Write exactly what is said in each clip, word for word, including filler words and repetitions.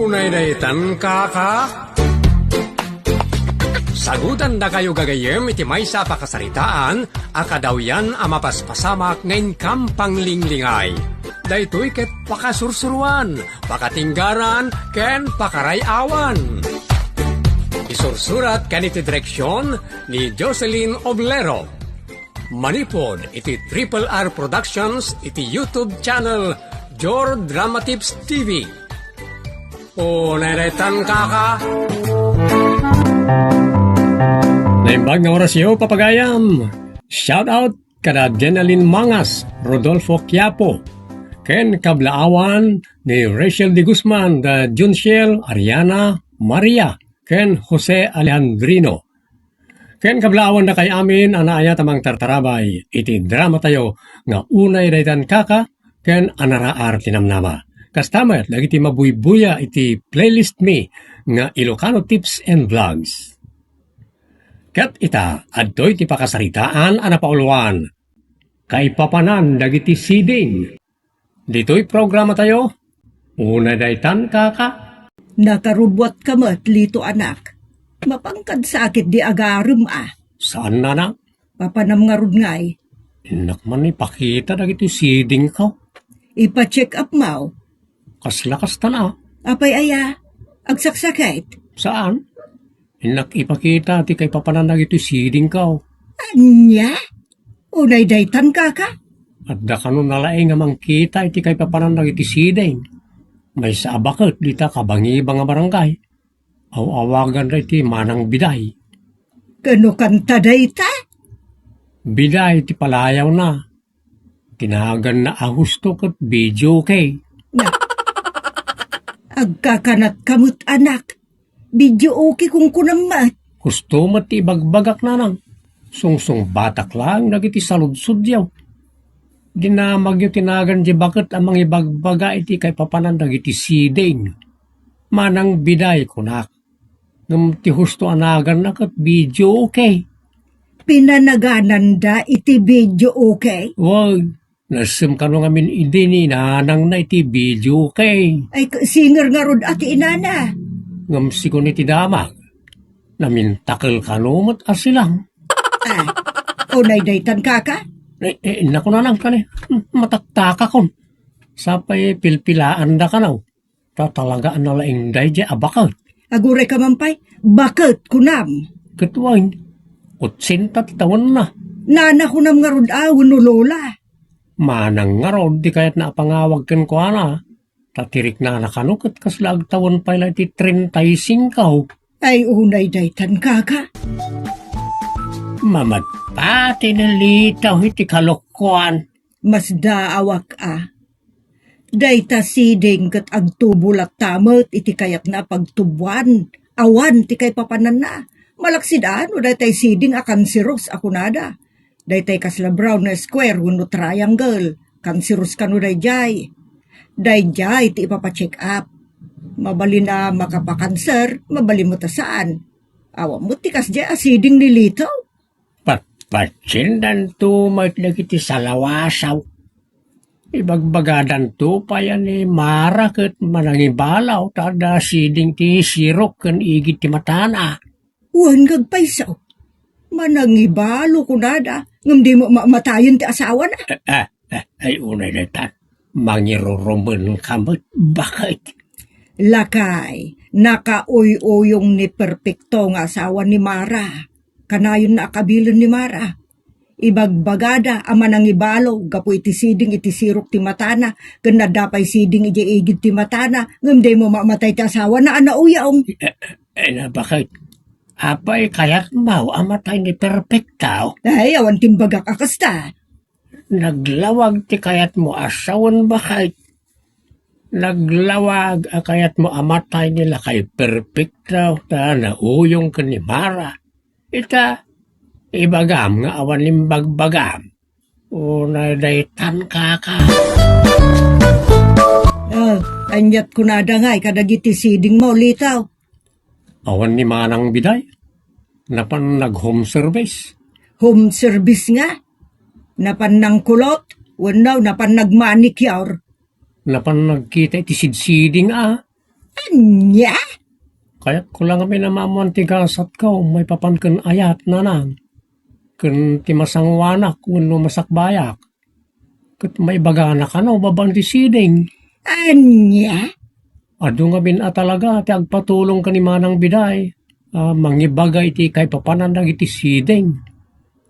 Unay daytan, kaka? Sagutandakayo gagayyem iti maysa a pakasaritaan a kadawyan a mapaspasamak nga inkam panglinglingay. Daytoy ket pakasursuruan, pakatinggaran, ken pakaray-awan. Isursurat ken iti direksion ni Jocelyn Oblero. Manipud iti Triple R Productions iti YouTube channel Jor Drama Tips T V. Unay daytan, kaka. Naimbag nga orasyo, papagayam. Shout out kada Jenalyn Mangas, Rodolfo Quiapo, ken kablaawan ni Rachel de Guzman da Junshel, Ariana, Maria, ken Jose Alejandrino. Ken kablaawan dakay amin a naayat a mangtartarabay iti dramatayo nga Unay Daytan, Kaka, ken Anaraar ti Namnama. Kasta met dagiti mabuybuya iti playlist mi nga Ilocano Tips and Vlogs. Ket ita, adtoy ti pakasaritaan a napauluan, Kaipapanan dagiti siding. Ditoy programatayo, Unay Daytan, Kaka. Nakarubuatka met, Lito, anak. Mapankad sakit di agarem a. Saan, nanang? Papanam ngarud ngay. Innak man ipakita dagiti sidingko. Ipa-check up maw? Kasla kasta na. Apay aya? Agsaksakit? Saan? Innak ipakita ti kaipapanan dagiti sidingko. Ania? Unay daytan, kaka? Adda kano nalaing a mangkita iti kaipapanan dagiti siding. Maysa a baket dita kabangibang a barangay. Aw-awaganda iti Manang Biday. Kano kanta dayta? Biday ti palayawna. Tinaganna a husto ket video okay. Na. Agkakanatka met, anak. Video okay kunkunam met. Husto met ti ibagbagak, nanang. Sungsungbatak laeng dagiti saludsodyo. Dinamagyo ti nagan di baket a mangibagbaga iti kaipapanan dagiti siding. Manang Biday, kunak. Ngem ti husto a naganna ket video okay. Pinanagananda iti video okay? Wen, nasim kano ngamin idi ni nanangna iti video okay. Ay, k-, singer ngarud a ti inana. Ngem sigun iti damag, namintakel kano met a silang. Ah, unay daytan, kaka? Eh, eh, naku, nanang, kani, mataktakakon. Sapay pilpilaanda kano. Ta talaga a nalaing daydiay a baket. Aguray ka man pay, baket, kunam. Ket wen, otsenta ti tawenna. Nana kunam ngarud a, wenno lola. Manang ngarud ti kayatna a pangawag kenkuana. Ta ti riknana kano ket kasla agtawen pay la iti treinta y cinco. Ay, unay daytan, kaka. Mamatpati ni Lito iti kalokoan. Masdaawak a. Dayta siding ket agtubo latta met iti kayatna a pagtuboan. Awan ti kaipapananna. Malaksid a no daytay siding a cancerous a kunada. Daytay kasla brown nga square wenno triangle, cancerous kano daydiay. Daydiay ti ipapa-check up. Mabalin a makapakanser, mabalin met a saan. Awan met ti kasdiay a siding ni Lito. Patpatindanto met dagiti salawasaw. Ibagbagadanto pay a ni Mara ket manangibalo ta adda siding ti sirok ken igid ti matana. Wen, nga agpayso. Manangibalo kunada, ngem di mo mamatayen ti asawana. Eh, eh, eh, ay, unay dayta. Mangirurumenka met, baket. Lakay, nakauy-uyong ni Perpekto nga asawa ni Mara. Kanayonna a kabilen ni Mara. Ibagbagada a manangibalo gapu iti siding iti sirok ti matana, ken nadda pay siding idiay igid ti matana, ngem daymo mamatay ti asawana a nauyong. Eh, eh, eh, na, baket? Apay kayatmo a matay ni Perpekto? Ay, awan ti imbagak a kasta. Naglawag ti kayatmo a sawen, baket. Naglawag a kayatmo a matay ni Lakay Perpekto ta nauyong ken ni Mara. Ita, ibagam nga awan imbagbagam. Unay daytan, kaka. Ah, aniat kunada ngay kadagiti sidingmo, Lito? Awan ni Manang Biday. Napan nag-home service. Home service nga? Napan nangkulot? Wenno, napan nagmanicure? Napan nagkita iti sidsiding a. Ania? Kayatko la ngamin a maammoan ti gasatko maipapan ken ayat, nanang, ken ti masangoanak wenno masakbayak. Ket maibagana kano babaen ti siding. Ania? Adu ngamin a talaga ti agpatulong ken ni Manang Biday a mangibaga iti kaipapanan dagiti siding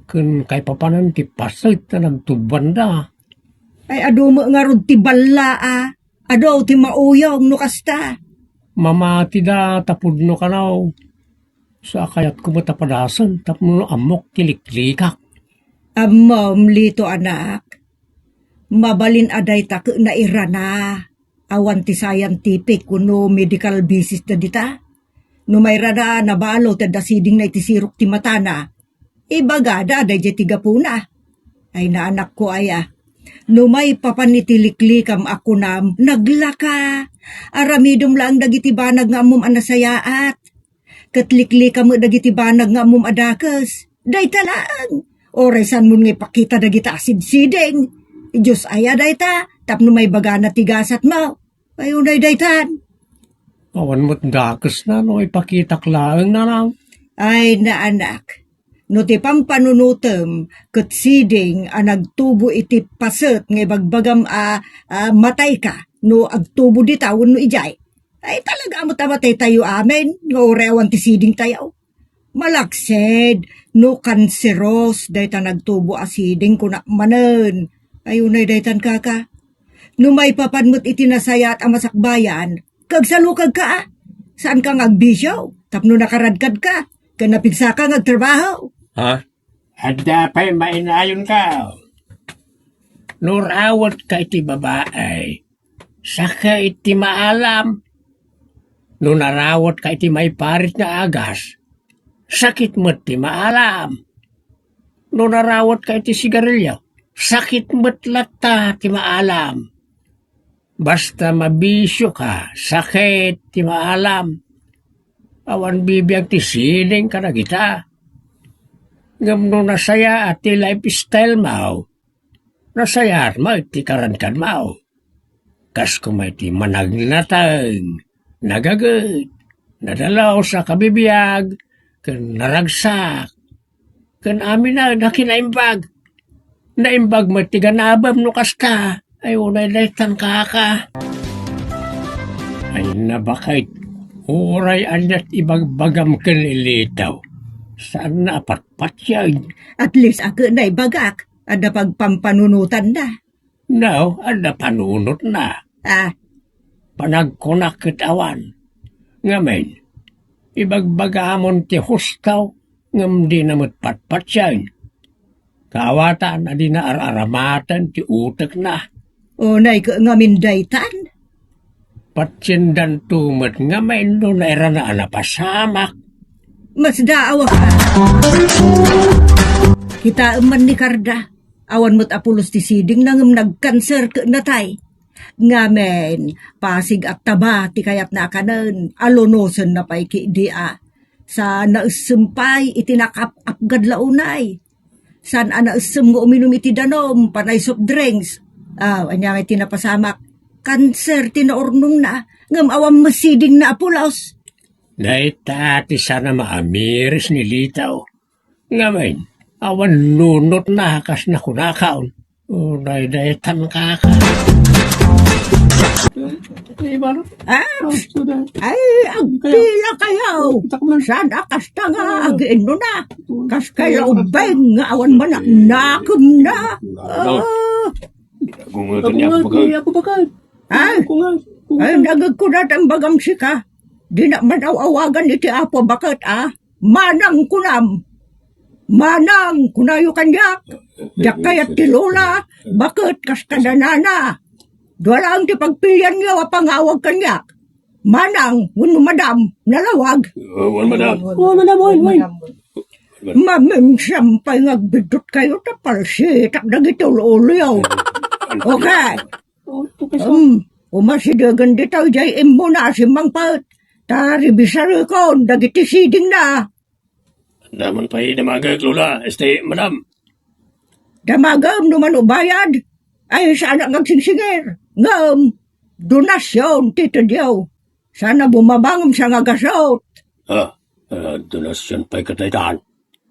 ken kaipapanan ti paset a nagtubbanda. Ay, adu met ngarud ti balla a. Adu ti mauyong no kasta. Mamatida ta pudno kano. Sa kayatko met a padasen tapno ammok ti liklikak. Ammom, Lito, anak. Mabalin a dayta ket nairana. Awan ti scientific wenno medical basis da dita. No mairana, nabalo ti adda sidingna iti sirok ti matana. Ibagada daydiay ti gapuna. Ay, naanakko aya. No maipapan iti liklikam a kunam, naglaka. Aramidem laeng dagiti banag nga ammom a nasayaat. Ket liklikam met dagiti banag nga ammom a dakes. Dayta laeng. Uray saanmon nga ipakita dagita a sidsiding. Dios aya dayta, tapno maibagana ti gasatmo. Ay, unay daytan. Awan met dakesna no ipakitak laeng, nanang. Ay, naanak. No ti pampanunotem ket siding a nagtubo iti paset nga ibagbagam a, a matayka no agtubo dita wenno idiay. Ay, talaga met a mataytayo amin nga uray awan ti sidingtayo. Malaksid no kanseros dayta nagtubo a siding, kunak manen. Ay, unay daytan, kaka. No maipapan met iti nasayaat a masakbayan, kagsalukagka, a. Saanka nga agbisio, tapno nakaradkadka, ken napigsaka nga agtrabaho. Ha? Adda pay mainayonka. No rawetka iti babai, sakit ti maalam. No narawetka iti maiparit nga agas, sakit met ti maalam. No narawetka iti sigarilyo, sakit met latta ti maalam. Basta mabisioka, sakit ti maalam. Awan bibiag ti siding kadagita. Ngem no nasayaat ti lifestyle mo, nasayaat met ti karadkadmo. Kas koma iti managnateng, nagaget, nadalus a kabibiag, ken naragsak, ken aminen a kinaimbag. Naimbag met ti ganabem no kasta. Ay, unay daytan, kaka. Ay, nabaket. Uray aniat ibagbagam ken ni Lito. Saanna a patpatien. At least, a, ket naibagak, adda pagpampanunotanna. No, adda panunotna. Ah. Panagkunak ket awan. Ngamin, ibagbagamon ti husto, ngem dina met patpatien. Kaawatan a dina ar-aramaten ti utekna. Unay ket ngamin daytan? Patiendanto met ngamin no nairana a napasamak. Masdaawak a. Kitaem man ni Karda. Awan met a pulos ti sidingna ngem nagkanser ket natay. Ngamin, pasig a taba ti kayatna a kanen, alunosenna pay ketdi a. Sa naessem pay iti nakaap-apgad la unay. Saan a naessem nga uminum iti danum, panay soft drinks. Ah, ania nga iti napasamak? Kanser ti naurnongna, ngem awan met sidingna a pulos. Dayta ti saan a maamiris ni Lito. Ngamin, awan nunotna kas nakunakon. Unay daytan, kaka. Ah, ay, agpila kayo. Saan a kasta nga agiinnuna? Kas kay laubeng nga awan man a nakemna. Ah. Ay, ay, dagag ko na tambagam sika. Di na man aw-awagan iti Apo baket, ah. Manang kunam. Manang, kunayo kaniak. Diak kayat ti lola, baket kas kada nana. Dua laeng ti pagpilianyo a pangawag kaniak. Manang, wenno madam, nalawag. Oh, wen madam. Oh, madam, wen, wen. Maminsan pay nga agbiddut kayo, ta palsitak dagiti ul-ulyo. Okay. Oh, okay, sir. Um, umasidegen ditaw jay immuna a simmangpet. Ta rebisarekon dagiti sidingna. Daman pay damagek, Lola, este, Madam. Damagem no mano bayad, ay saanak nga agsingsingir. Ngem, donasyon ti tedyo. Saan a bumaba ngem sangagasut. Ah, ah, donasyon pay ket daytan.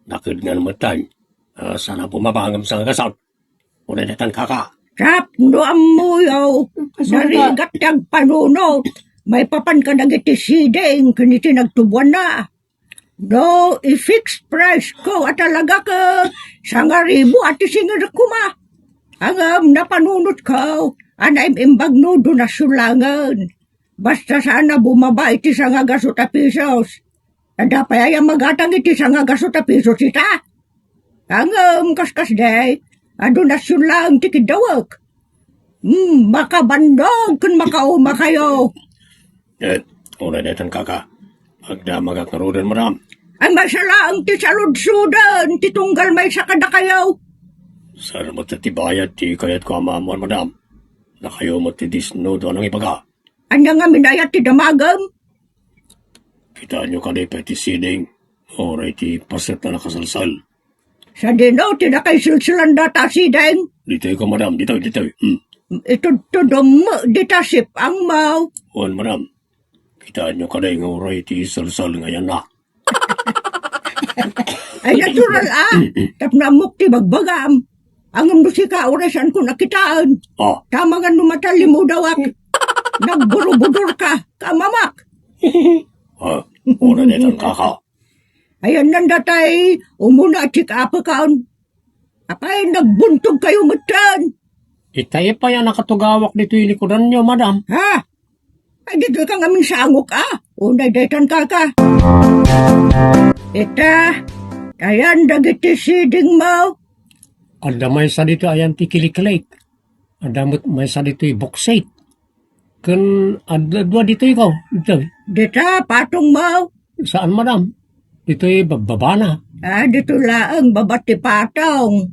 Nakedngan metten. Ah, saan a bumaba ngem sangagasut. Uray daytan, kaka. Tapno ammoyo, narigat ti agpanunot. Maipapan kadagiti siding ken iti nagtuboanna. No, i-fixed price ko a talaga ket sangaribu a ti singirek koma. Ngem napanunotko a naim-imbag no donasyon laengen. Basta saan a bumaba iti sangagasut a pisos. Adda pay aya magatang iti sangagasut a pisos ita? Ngem kaskasdi, a donasyon laeng ti kiddawek. Hmm, makabannag ken makaumakayo. Eh, uray daytan, kaka. Agdamagak ngaruden, madam. Ay, maysa laeng ti saludsoden ti tunggal maysa kadakayo. Saan met ti bayad ti kayatko a maamuan, madam? Dakayo met ti disnudo a nangibaga. Ania ngamin aya ti damagem? Kitaenyo kadi pay ti siding, uray ti paset a nakasalsal. Sadino ti nakaisalsalan dayta a siding? Ditoy ko, madam, ditoy, ditoy. Hmm. Itudtudom met dita sip-angmo. Wen, madam. Kitaenyo kadi nga uray ti salsal nga ayanna. Ay, natural, ah. Tapno ammok ti bagbagam. Ngem no sika, uray saanko a kitaen. Ah. Tamangan no matallimudawak. Nagburubudor ka, kamamak. Ah, uray daytan, kaka. Ayanna dayta umuna a check-up-ekon. Apay, nagbuntogkayo metten? Itay pay a nakatugawak ditoy likudanyo, madam. Ha? Ay, ditoy ka ngamin sangok, ah. Unay daytan, kaka. Ita, ayan dagiti sidingmo. Adda maysa ditoy ayan ti kiliklik. Adda met maysa ditoy boksit. Ken adda dua ditoy ko. Ditoy. Dita, patongmo. Saan, madam? Ditoy babbabana. Ah, ditoy laeng baba ti patong.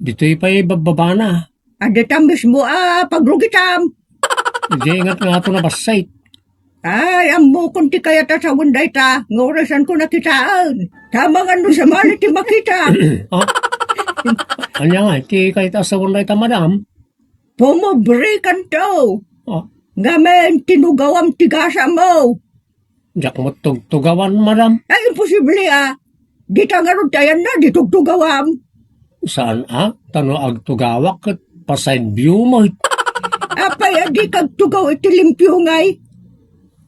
Ditoy pay babbabana. Ah, dita mismo a pagrugitam. Idiay ngat ngato nabassit. Ay, ammokon ti kayat a sawen dayta, nga uray saanko a kitaen. Tamangan no sabali ti makita. Ah? Ania nga, ti kayat a sawen dayta, madam? Pumobrekanto. Ah? Ngamin, tinugawam ti gasatmo. Diak met tugtugawan, madam. Ay, imposible, ah. Dita ngarud ti ayanna, di tugtugawam. Saan, ah? Ta no agtugawak ket pa-side view met. Apay a dika agtugaw iti limpio ngay?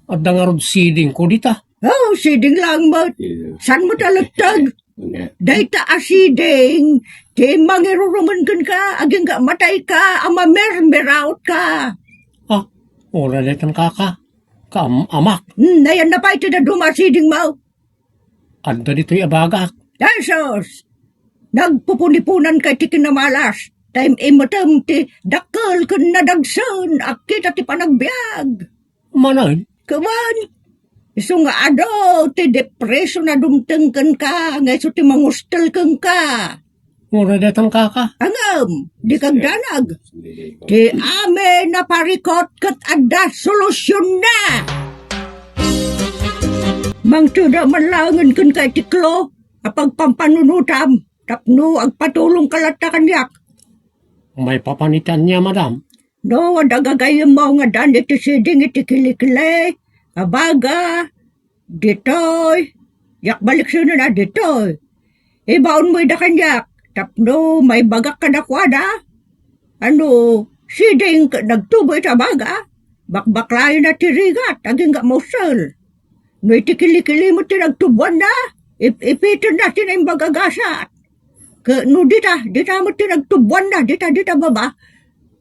Adda ngarud sidingko dita. Oh, siding laeng met. Yeah. Saan met a letteg? Nga. Dayta a siding, ti mangirurumen kenka, agingga matayka, a mamermeraotka. Ah, uray daytan, kaka. Kaam-amak. Hmm, ayanna pay ti dadduma a sidingmo. Adda ditoy a bagak. Jesus! Nagpupuniponanka iti kinamalas. Ta im-, imetem ti dakkel ken nadagsen a kita ti panagbiag. Manen? Kuman, isu nga adu ti depression a dumteng kenka, nga isu ti mangustel kenka. Uray daytan, kaka. Ngem, dika agdanag. Ti amin a parikut ket adda solusionna. Mangted man laengen kenka iti clue a pagpampanunotam tapno agpatulongka latta kaniak. Maipapan iti ania, madam? No, adda gagayyemmo nga addaan iti siding iti kilikili a baga, ditoy, diak baliksonen a ditoy. Ibaonmo ida kaniak, tapno maibagak kadakuada. Ano, siding ket nagtubo ita baga, bakbaklaenna ti rigat, agingga mausel. No iti kilikili met ti nagtuboanna, ip-ipitenna ti naimbag a gasat. Ket no dita, dita met ti nagtuboanna, dita, dita baba,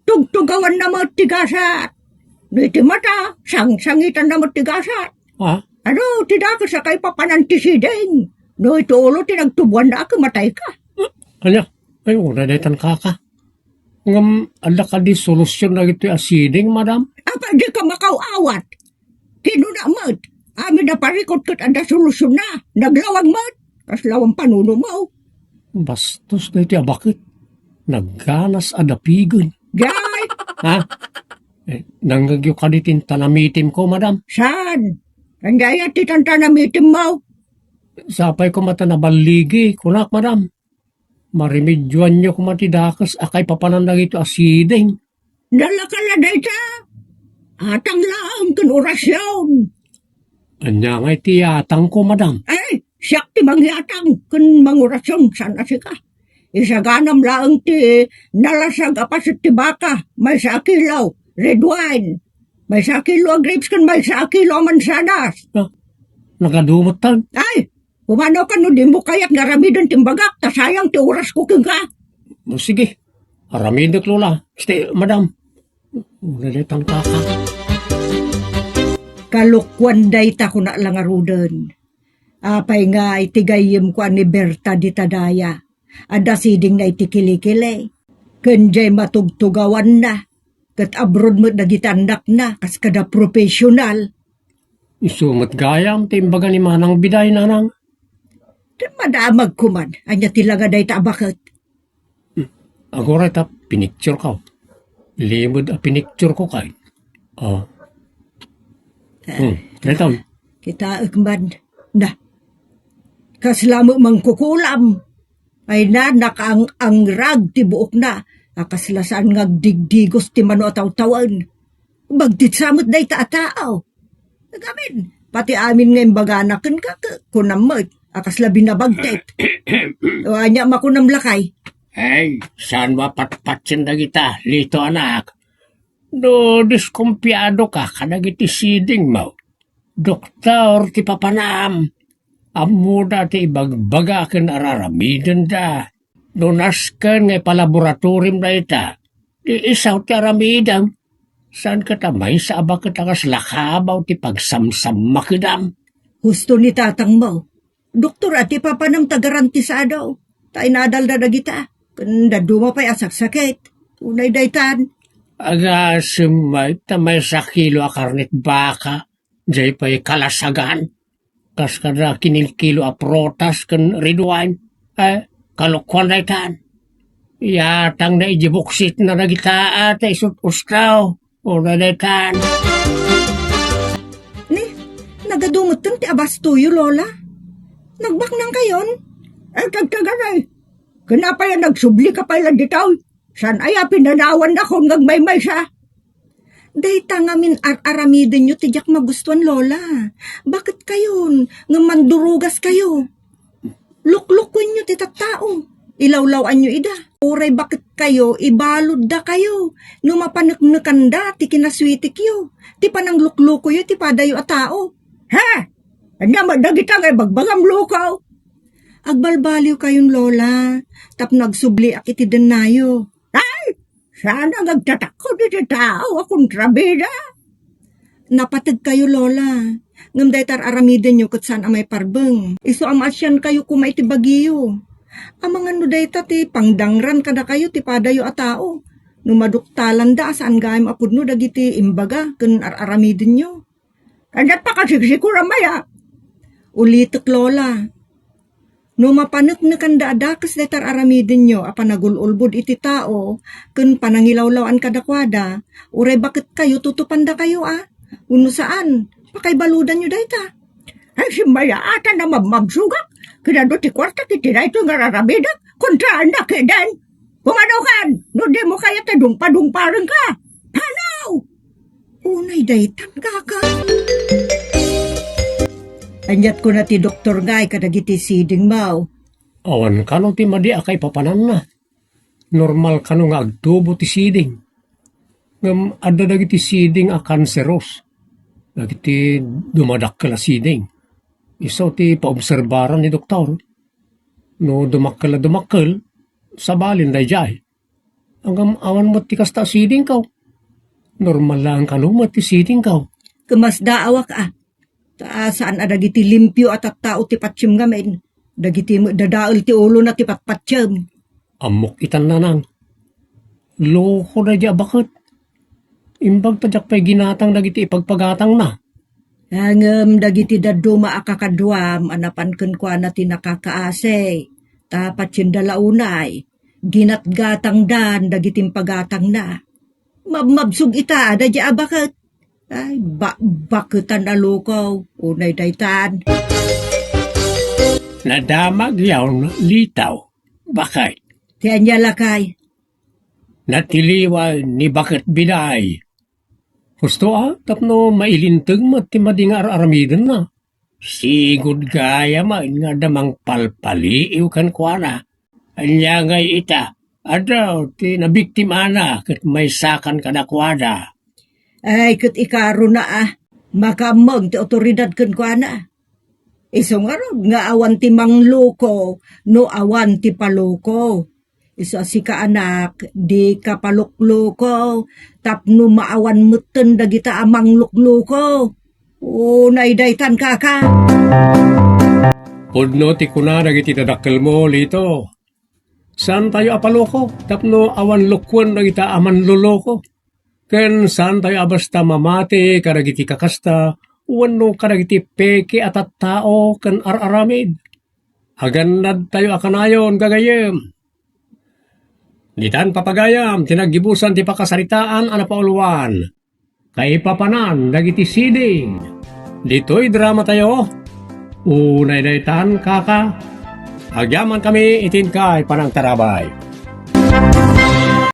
tugtugawanna met ti gasat. No iti mata, sangsangitanna met ti gasat. Ah? Ano, ti dakes a kaipapanan ti siding. No iti ulo ti nagtuboanna, ket matayka. Ania? Ay, uray daytan, kaka. Ngem, adda kadi solusion dagitoy a siding, madam? Apay, dika makaw-awat. Kinuna met, amin a parikut ket adda solusionna. Naglawag met. Kasla a panunotmo. Bastos daytoy a baket. Nagganas a dapigen. Jay! Ha? Eh, nangngegyo kadi ti tanamitimko, madam? Saan? Ania aya ti tantanamitimmo? Sapay koma ta naballigi, kunak, madam. Maremedioanyo koma ti dakes a kaipapanan dagitoy a siding. Nalaka la dayta. Atang laeng ken orasion. Ania ngay ti yatangko, madam? Ay, siak ti mangyatang ken mangorasion, saan a sika. Isaganam laeng ti nalasag a paset ti baka, maysa a kilo red wine, maysa a kilo a grapes, ken maysa a kilo a mansanas. Ah, nagadumetan. Ay, pumanaw ka no dimo kayat nga aramiden ti imbagak, ta sayang ti orasko kenka. O, sige. Aramidek, Lola. Este, madam. Una daytan, kaka. Kalokuan dayta, kunak la ngaruden. Apay nga iti gayyemko a ni Berta dita daya? Adda sidingna iti kilikili. Ken diay matugtugawanna. Ket abroad met dagiti annakna, kas kada professional. Isu met gayam ti imbaga ni Manang Biday, nanang. Ket madamagko man, ania ti langa dayta a baket? Hmm. Aguray ta pinictureko. Limed a pinictureko kay. Ah. Hmm, dayta. Kitaek man. Na. Kasla met mangkukulam. Ay na, nakaang-angrag ti buokna. A kasla saan nga agdigdigos ti mano a tawtawen. Bagtit sa met dayta a tao. Ngamin, pati amin nga imbagana kenka, ke-, kunam met, a kasla binabagtit. O, ania makunam, lakay? Ay, saan mo a patpatien dagita, Lito, anak? No diskumpiado ka kadagiti sidingmo, doktor ti papanam. Ammoda ti ibagbaga ken ar-aramidenda. No nasken nga ipalaboratoriom dayta, di isu ti aramidem. Saan ket a maysa a baket a kasla kabaw ti pagsamsammakedam? Husto ni tatangmo. Doktor a ti papanam ta garantisado. Ta inadalda dagita. Ken dadduma pay a saksakit. Unay daytan. Agasem met ta maysa kilo a karnet baka. Diay pay kalasagan. Kas kada kinilkilo a prutas ken red wine. Eh, kalokuan daytan. Yatangna idiay buksitna dagita a ta isut-ustaw. Una daytan. Ni, nagadumetten ti abastoyo, Lola. Nagbaknangkayon? Eh, tagtaganay. Ken apay a nagsubli ka pay la ditoy? Saan aya pinanawannakon nga agmaymaysa? Dayta ngamin ar-aramidenyo ti diak magustuan, Lola. Baketkayon nga mandurugaskayo? Luklukuenyo ti tattao. Ilawlaw-anyo ida. Uray baketkayo, ibaluddakayo. No mapaneknekanda ti kinasuitikyo, ti panangluklukoyo ti padayo a tao. Ha? Ania met dagita nga ibagbagam, lukaw? Agbalbaliwkayon, Lola, tapno agsubliak iti dennayo. Ay! Saan nga agtatakko diti tao a kontrabida? Napategkayo, Lola. Ngem dayta ar-aramidenyo ket saan a maiparbeng. Isu a maasiankayo koma iti bagiyo. Amangan no dayta ti pangdangran kadakayo ti padayo a tao. No maduktalanda a saan gayam a pudno dagiti imbaga ken ar-aramidenyo. Adda pakasiksikuram aya? Ulitek, Lola. No mapaneknekanda a dakes dayta ar-aramidenyo a panagul-ulbod iti tao ken panangilawlaw-an kadakuada, uray baketkayo, tutupandakayo a. Wenno saan, pakaibaludanyo dayta. Ay, simmayaatan a mabmabsogak, kinado ti kuartak iti daytoy nga ar-aramidek, kontraannak keden. Pumanukan, no dimo kayat ti dungpadungparenka. Panaw! Unay daytan, kaka. Aniat kuna ti doktor ngay kadagiti sidingmo? Awan kano ti madi a kaipapananna. Normal kano nga agtubo ti siding. Ngem adda dagiti siding a kanseros. Dagiti dumadakkel a siding. Isu ti paobserbaran ni doktor. No dumakkel a dumakkel, sabalin daydiay. Ngem awan met ti kasta a sidingko. Normal laeng kano met ti sidingko. Kumasdaawak a. Ta saan a dagiti limpio a tattao ti patiem ngamin. Dagiti met dadael ti ulona ti patpatiem. Ammok itan, nanang. Loko daydiay a baket. Imbag ta diak pay ginatang dagiti ipagpagatangna. Ngem dagiti dadduma a kakaduam a napan kenkuana ti nakakaasi, ta patienda la unay, ginatgatangdan dagiti impagatangna. Mabmabsog ita daydiay a baket. Ay, ba-, baketan a lukaw, unay daytan. Nadamag yaon, Litaw. Bakay. Ti ania, lakay? Natiliwan ni Baket Biday. Gusto a, tapno mailinteg met ti madi nga ar-aramidenna. Sigud gayam nga adda mangpalpaliiw kenkuana. Ania ngay ita, adda ti nabiktimana ket maysakan kadakuada. Ay, ket ikaruna a, makaammeng ti awtoridad kenkuana. Isu ngarud nga awan ti mangloko no awan ti paloko. Isu a sika, anak, dika palokloko tapno maawan metten dagita a manglokloko. Unay daytan, kaka. Pudno ti kuna dagiti dadakkelmo, Lito. Saantayo a paloko tapno awan lokuen dagita a manloloko. Ken saantayo a basta mamati kadagiti kakasta wenno kadagiti peke a tattao ken ar-aramid. Agannadtayo a kanayon, gagayyem. Ditan, papagayam, ti naggibusan ti pakasaritaan a napauluan. Kaipapanan dagiti siding. Ditoy dramatayo, unay daytan, kaka. Agyamankami iti inkay panangtarabay.